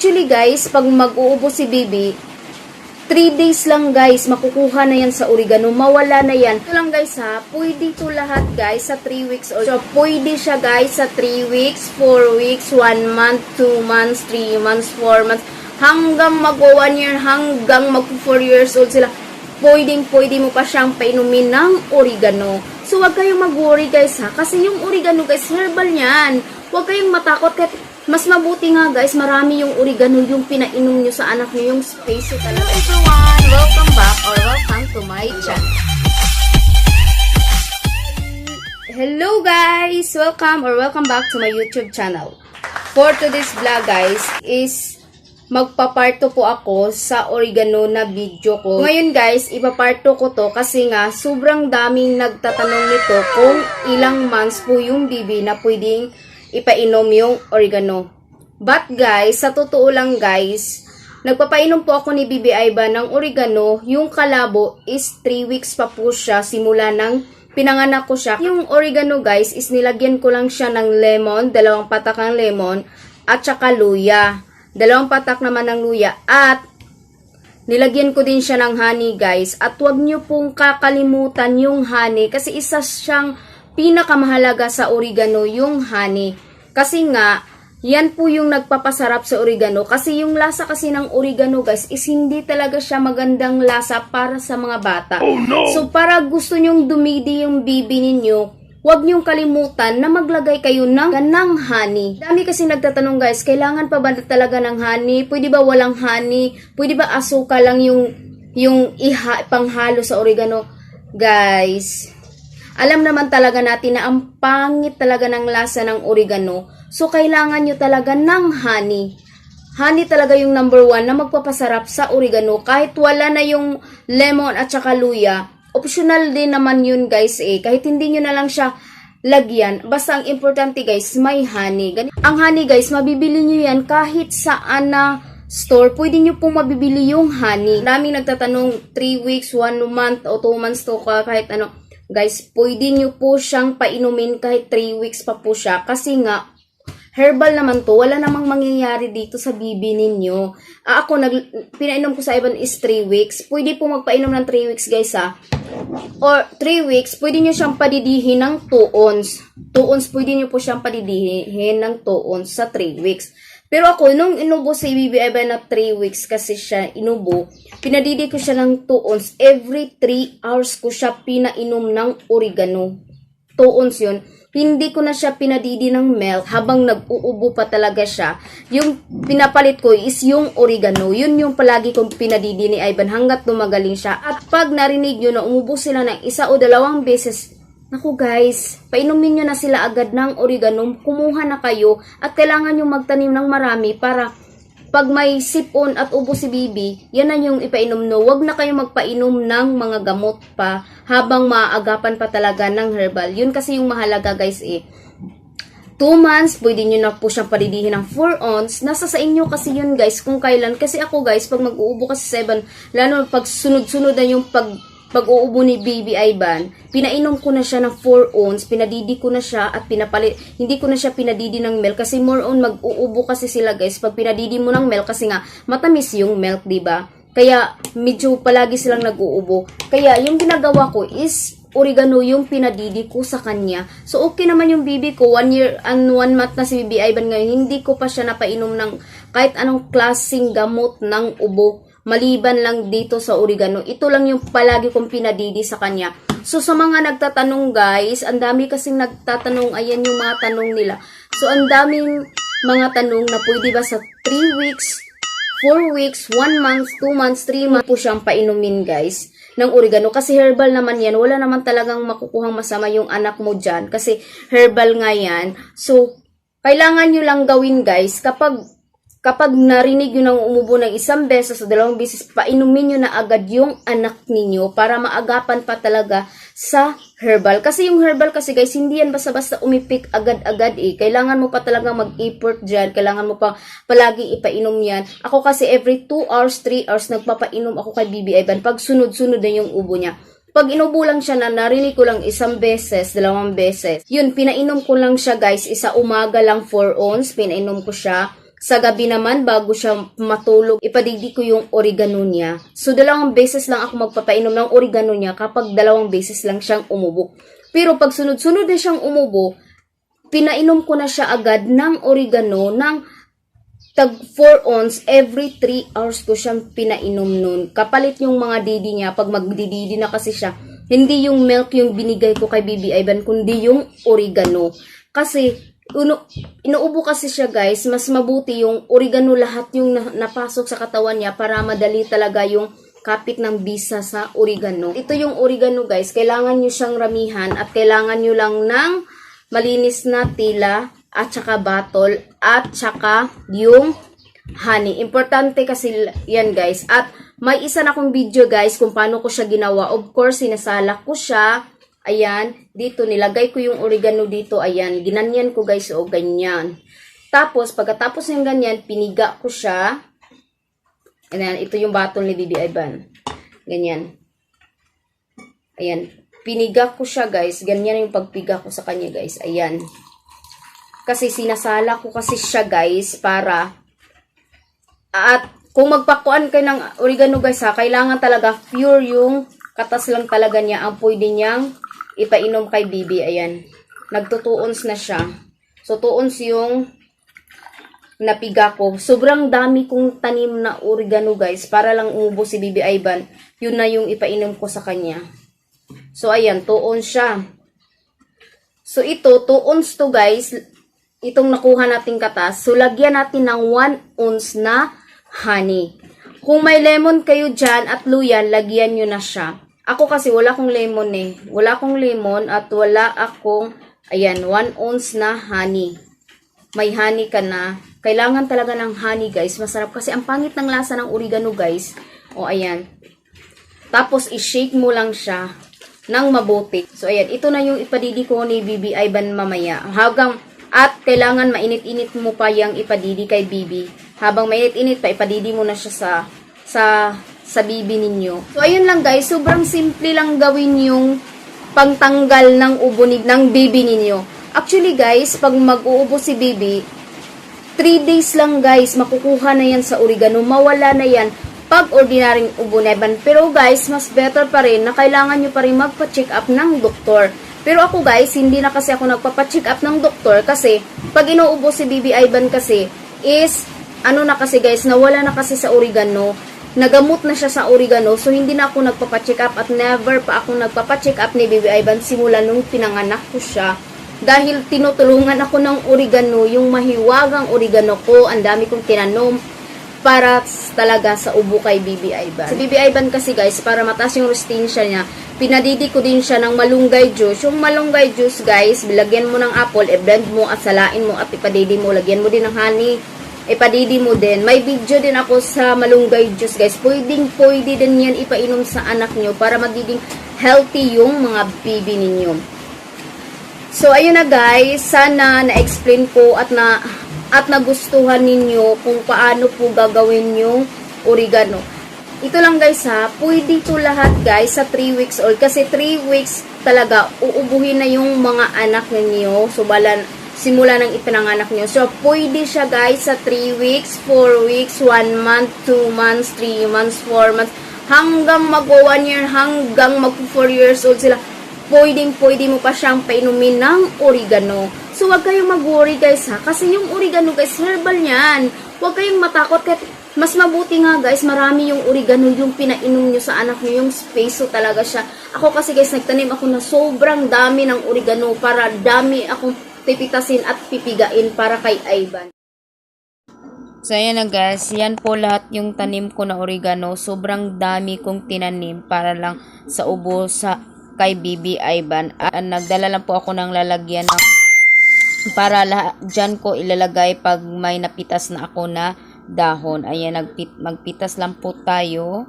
Actually guys, pag mag-uubo si Bibi, 3 days lang guys, makukuha na yan sa oregano, mawala na yan. Ito lang guys ha, pwede ito lahat guys sa 3 weeks old. So, pwede siya guys sa 3 weeks, 4 weeks, 1 month, 2 months, 3 months, 4 months, hanggang mag-1 year, hanggang mag-4 years old sila. Pwede mo pa siyang painumin ng oregano. So, wag kayong mag-worry guys ha, kasi yung oregano guys, herbal yan. Wag kayong matakot kahit mas mabuti nga guys, marami yung oregano yung pinainom nyo sa anak nyo, yung space talaga. Hello everyone! Welcome back or welcome to my channel. Hello guys! Welcome back to my YouTube channel. For today's vlog guys is magpaparto po ako sa oregano na video ko. Ngayon guys, ipaparto ko to kasi nga sobrang daming nagtatanong nito kung ilang months po yung bibi na pwedeng ipainom yung oregano. But guys, sa totoo lang guys, nagpapainom po ako ni Bibi Aiban ng oregano. Yung kalabo is 3 weeks pa po siya simula ng pinanganak ko siya. Yung oregano guys is nilagyan ko lang siya ng lemon, 2 patak ng lemon, at saka luya. 2 patak naman ng luya at nilagyan ko din siya ng honey guys. At wag nyo pong kakalimutan yung honey kasi isa siyang pinakamahalaga sa oregano, yung honey. Kasi nga, yan po yung nagpapasarap sa oregano. Kasi yung lasa kasi ng oregano guys is hindi talaga siya magandang lasa para sa mga bata. Oh, no. So para gusto nyong dumidi yung bibi ninyo, huwag nyong kalimutan na maglagay kayo ng honey. Dami kasi nagtatanong guys, kailangan pa ba talaga ng honey? Pwede ba walang honey? Pwede ba asukal lang yung panghalo sa oregano? Guys, alam naman talaga natin na ang pangit talaga ng lasa ng oregano. So, kailangan nyo talaga ng honey. Honey talaga yung number 1 na magpapasarap sa oregano. Kahit wala na yung lemon at saka luya, optional din naman yun guys eh. Kahit hindi nyo na lang siya lagyan. Basta ang importante guys, may honey. Ang honey guys, mabibili nyo yan kahit saan na store. Pwede nyo pong mabibili yung honey. Maraming nagtatanong 3 weeks, 1 month, o 2 months to kahit ano. Guys, pwede nyo po siyang painumin kahit 3 weeks pa po siya. Kasi nga, herbal naman to. Wala namang mangyayari dito sa bibi ninyo. Ako, pinainom ko sa iban is 3 weeks. Pwede po magpainom ng 3 weeks guys ha. Or 3 weeks, pwede nyo siyang padidihin ng 2 ons. 2 ons, pwede nyo po siyang padidihin ng 2 ons sa 3 weeks. Pero ako, nung inubo si Bibi Aiban na 3 weeks kasi siya inubo, pinadidi ko siya ng 2 ons. Every 3 hours ko siya pinainom ng oregano. 2 ons yun. Hindi ko na siya pinadidi ng milk habang nag-uubo pa talaga siya. Yung pinapalit ko is yung oregano. Yun yung palagi kong pinadidi ni Aiban hanggat tumagaling siya. At pag narinig nyo na umubo sila ng 1 o 2 beses, naku guys, painumin nyo na sila agad ng oregano, kumuha na kayo at kailangan nyo magtanim ng marami para pag may sipon at ubo si bibi, yan na yung ipainom no. Huwag na kayo magpainom ng mga gamot pa habang maaagapan pa talaga ng herbal. Yun kasi yung mahalaga guys eh. 2 months, pwede nyo na po siyang padidihin ng 4 ons. Nasa sa inyo kasi yun guys, kung kailan. Kasi ako guys, pag mag-uubo kasi 7, lalo pag sunod-sunod na yung pag-uubo ni Bibi Aiban, pinainom ko na siya ng 4 ons, pinadidi ko na siya at pinapalit, hindi ko na siya pinadidi ng milk kasi more on mag-uubo kasi sila guys pag pinadidi mo ng milk kasi nga matamis yung milk, diba? Kaya medyo palagi silang nag-uubo. Kaya yung ginagawa ko is oregano yung pinadidi ko sa kanya. So okay naman yung bibi ko, 1 year and 1 month na si Bibi Aiban ngayon, hindi ko pa siya napainom ng kahit anong klaseng gamot ng ubo. Maliban lang dito sa oregano. Ito lang yung palagi kong pinadidi sa kanya. So, sa mga nagtatanong guys, ang dami kasing nagtatanong, ayan yung mga tanong nila. So, ang daming mga tanong na pwede ba sa 3 weeks, 4 weeks, 1 month, 2 months, 3 months po siyang painumin guys ng oregano. Kasi herbal naman yan. Wala naman talagang makukuhang masama yung anak mo dyan. Kasi herbal nga yan. So, kailangan nyo lang gawin guys kapag narinig nyo nang umubo ng 1 beses o 2 beses, painumin nyo na agad yung anak ninyo para maagapan pa talaga sa herbal. Kasi yung herbal kasi guys, hindi yan basta-basta umipik agad-agad eh. Kailangan mo pa talaga mag-effort dyan. Kailangan mo pa palagi ipainom yan. Ako kasi every 2 hours, 3 hours, nagpapainom ako kay Bibi Aiban pag sunod-sunod na yung ubo niya. Pag inubo lang siya na narinig ko lang 1 beses, 2 beses, yun, pinainom ko lang siya guys, isa umaga lang 4 ons, pinainom ko siya. Sa gabi naman, bago siya matulog, ipadidi ko yung oregano niya. So, 2 beses lang ako magpapainom ng oregano niya kapag 2 beses lang siyang umubo. Pero pag sunod-sunod na siyang umubo, pinainom ko na siya agad ng oregano ng tag 4 ounce every 3 hours ko siyang pinainom nun. Kapalit yung mga didi niya pag magdididi na kasi siya. Hindi yung milk yung binigay ko kay Baby Ivan, kundi yung oregano. Kasi inuubo kasi siya guys, mas mabuti yung oregano lahat yung napasok sa katawan niya para madali talaga yung kapit ng bisa sa oregano. Ito yung oregano guys, kailangan nyo siyang ramihan at kailangan nyo lang ng malinis na tila at saka bottle at saka yung honey. Importante kasi yan guys. At may isa na akong video guys kung paano ko siya ginawa. Of course, sinasalak ko siya. Ayan, dito nilagay ko yung oregano dito. Ayan, ginanyan ko guys, o ganyan. Tapos, pagkatapos ng ganyan, piniga ko siya. Ayan, ito yung bottle ni Baby Ivan. Ganyan. Ayan, piniga ko siya guys. Ganyan yung pagpiga ko sa kanya guys. Ayan. Kasi sinasala ko kasi siya guys para at kung magpakuan kayo ng oregano guys ha, kailangan talaga pure yung katas lang talaga niya ang pwede niyang ipainom kay Bibi. Ayan. Nagtutuons na siya. So, tuons yung napiga ko. Sobrang dami kong tanim na oregano guys. Para lang umubos si Baby Ivan. Yun na yung ipainom ko sa kanya. So, ayan. Tuons siya. So, ito, tuons to guys. Itong nakuha nating katas. So, lagyan natin ng 1 ounce na honey. Kung may lemon kayo dyan at luya, lagyan nyo na siya. Ako kasi wala akong lemon eh. Wala akong lemon at wala akong, ayan, 1 ounce na honey. May honey ka na. Kailangan talaga ng honey guys. Masarap kasi ang pangit ng lasa ng oregano guys. O ayan. Tapos i-shake mo lang siya ng mabuti. So ayan, ito na yung ipadidi ko ni Baby Ivan mamaya. At kailangan mainit-init mo pa yung ipadidi kay Bibi. Habang mainit-init pa, ipadidi mo na siya sa bibi ninyo. So, ayun lang guys. Sobrang simple lang gawin yung pangtanggal ng ubo ng bibi ninyo. Actually guys, pag mag-uubo si Bibi, 3 days lang guys, makukuha na yan sa oregano. Mawala na yan pag ordinaryong ubo neban. Pero guys, mas better pa rin na kailangan nyo pa rin magpa-check up ng doktor. Pero ako guys, hindi na kasi ako nagpapacheck up ng doktor kasi pag inuubo si Baby Ivan kasi is, ano na kasi guys, nawala na kasi sa oregano, nagamot na siya sa oregano, so hindi na ako nagpapacheck up at never pa ako nagpapacheck up ni Baby Ivan simula nung pinanganak ko siya. Dahil tinutulungan ako ng oregano, yung mahiwagang oregano ko, ang dami kong tinanom para talaga sa ubo kay Baby Ivan. Sa Baby Ivan kasi guys, para mataas yung resistensya niya, pinadidi ko din siya ng malunggay juice. Yung malunggay juice guys, bilagyan mo ng apple, i-blend mo at salain mo at ipadidi mo. Lagyan mo din ng honey, ipadidi mo din. May video din ako sa malunggay juice guys. Pwede din yan ipainom sa anak nyo para magiging healthy yung mga baby ninyo. So ayun na guys, sana na-explain ko at nagustuhan ninyo kung paano po gagawin yung oregano. Ito lang guys ha, pwede ito lahat guys sa 3 weeks old. Kasi 3 weeks talaga, uubuhin na yung mga anak ninyo. So, simula ng ipinanganak nyo. So, pwede siya guys sa 3 weeks, 4 weeks, 1 month, 2 months, 3 months, 4 months. Hanggang mag-1 year, hanggang mag-4 years old sila. Pwede mo pa siyang painumin ng oregano. So, wag kayong mag-worry guys ha. Kasi yung oregano guys, herbal yan. Wag kayong matakot. Kahit mas mabuti nga guys, marami yung oregano yung pinainom nyo sa anak nyo. Yung space talaga siya. Ako kasi guys, nagtanim ako na sobrang dami ng oregano para dami akong pipitasin at pipigain para kay Ivan. So, ayan na guys. Yan po lahat yung tanim ko na oregano. Sobrang dami kong tinanim para lang sa ubo kay Baby Ivan. Nagdala lang po ako ng lalagyan ng para dyan ko ilalagay pag may napitas na ako na dahon. Ayan, magpitas lang po tayo.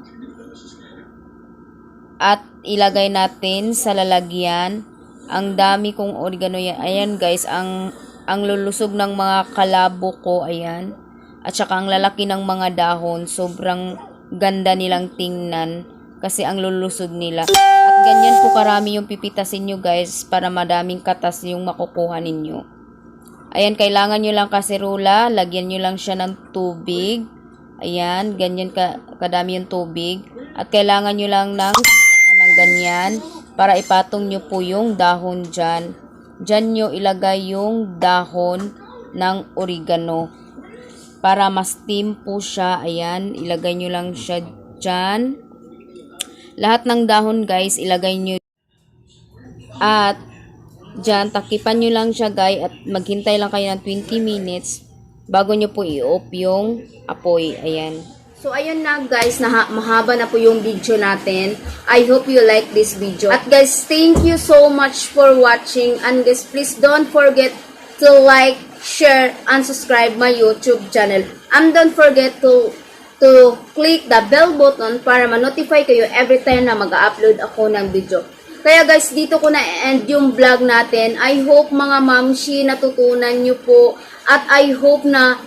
At ilagay natin sa lalagyan. Ang dami kong oregano yan. Ayan guys, ang lulusog ng mga kalabo ko. Ayan. At saka ang lalaki ng mga dahon. Sobrang ganda nilang tingnan. Kasi ang lulusog nila. At ganyan po karami yung pipitasin nyo guys. Para madaming katas yung makukuha ninyo. Ayan, kailangan nyo lang kaserula. Lagyan nyo lang siya ng tubig. Ayan, ganyan kadami yung tubig. At kailangan nyo lang ng salaan ng ganyan para ipatong nyo po yung dahon dyan. Dyan nyo ilagay yung dahon ng oregano para mas steam po siya. Ayan, ilagay nyo lang siya dyan. Lahat ng dahon guys, ilagay nyo. At dyan, takipan nyo lang siya guys at maghintay lang kayo ng 20 minutes bago nyo po i-off yung apoy. Ayan. So, ayun na guys, mahaba na po yung video natin. I hope you like this video. At guys, thank you so much for watching. And guys, please don't forget to like, share, and subscribe my YouTube channel. And don't forget to click the bell button para ma-notify kayo every time na mag-upload ako ng video. Kaya guys, dito ko na-end yung vlog natin. I hope mga mamshi natutunan nyo po. At I hope na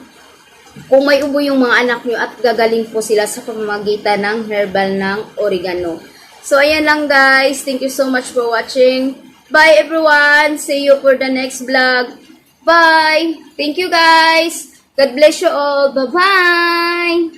kung may ubo yung mga anak nyo at gagaling po sila sa pamamagitan ng herbal ng oregano. So ayan lang guys. Thank you so much for watching. Bye everyone. See you for the next vlog. Bye. Thank you guys. God bless you all. Bye-bye.